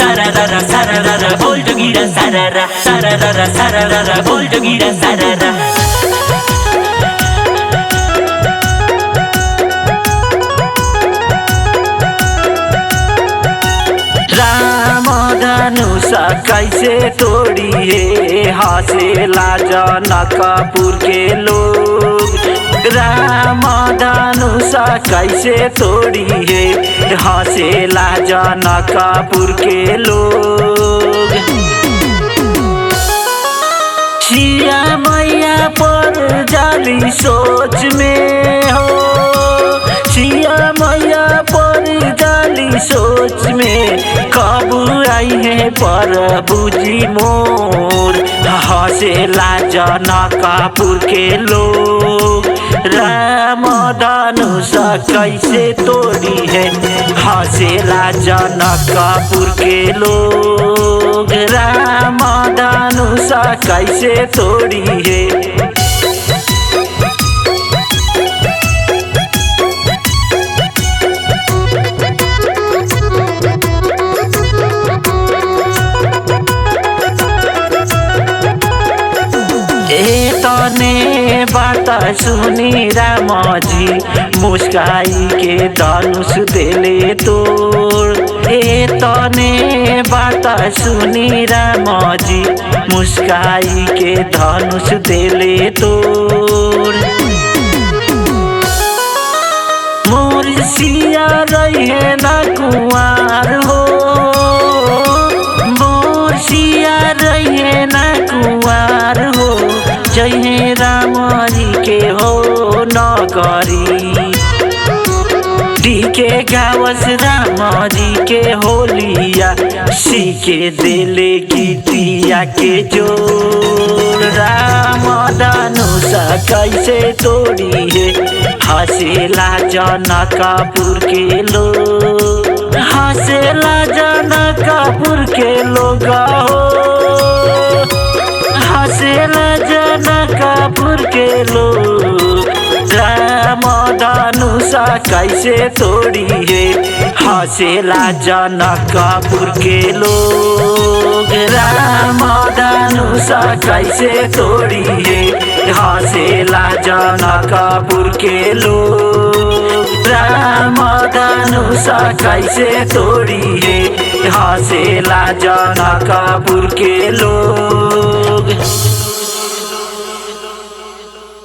सारा सारा रा बोल जोगीरा सारा रा सारा रा सारा रा बोल जोगीरा सारा रा। राम धनुष कैसे तोड़िए हसेला जनकपुर के लोग। राम धनुष कैसे तोड़िए हसेला जनकपुर के लोग। सिया मैया पर जाली सोच में हो, सिया मैया पर जाली सोच में, कब आई है प्रभु जी मोर। हसेला जनकपुर के लोग। राम धनुष कैसे तोड़ी है हसेला जनकपुर के लोग। राम धनुष कैसे तोड़ी है। तने बात सुनी राम जी मुस्काई के धनुष देले तोड़। ए तने बात सुनी राम जी मुस्काई के धनुष देले तोड़। मोर सिया रहे ना कुंवार हो, मोर सिया रहे ना कुंवार हो, जय राम जी के हो नगरी। डी के गावस राम जी के होलिया सीके दिले गीतिया के जोड़। राम धनुष कैसे तोड़ी है हसेला जनकपुर के लोग। हसेला जनकपुर के लोग हो, हसेला जनकपुर के लोग। राम धनुष कैसे तोड़ी है हसेला जनकपुर के लोग। राम धनुष कैसे तोड़ी है हसेला जनकपुर के लोग। राम धनुष कैसे तोड़ी है हसेला जनकपुर के लोग।